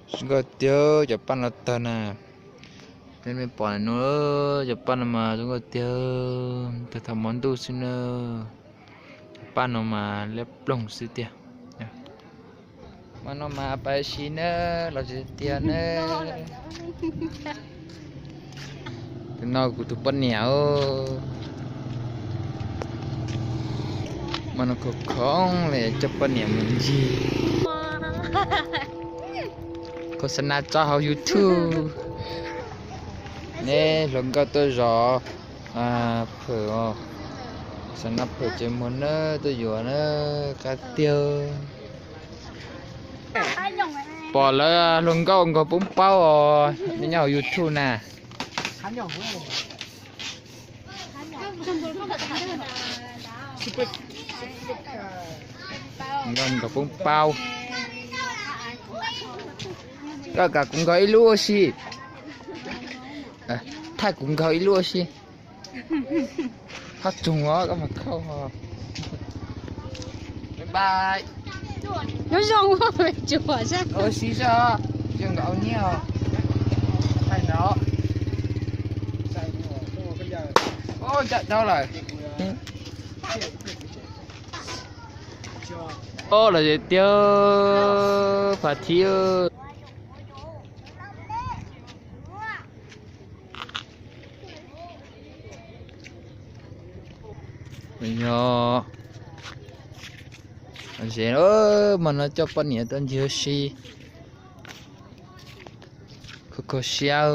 Zoo nkauj tiag cov paj no tag na. Nej pom no, cov paj no mas zoo nkauj tiag, tag thaum hmo ntuj xwb na. Cov paj no mas liab ploog xwb tiag. Hmo no mas pais si na, los tsis tiag na. Tus no kuv tus poj niam. Hmo no khoom khoom li coj poj niam mus ncig. Khos xa na tso hauv YouTube. Neb hluas nkauj tuaj zov phawm os. Khos xa na phawm tsev muag na, tuaj yuav na, qab tiag. Pom lawv hluas nkauj nkaus poob paub os, nyob hauv YouTube na. Nkaus poob paub. Koj kam kuv nkaus ib lub ua si. Thaij kuv nkaus ib lub ua si. Hab tsoog os, koj mas khauj. Nyob zoo, tsuas ua si zoj, zoo nkauj nyiaj os. Thaij no. Ncaj dhau lawm. Ob los tiag, phav thib. Yog ze, hmo no coj poj niam tuaj ncig ua si. Kho kho siab.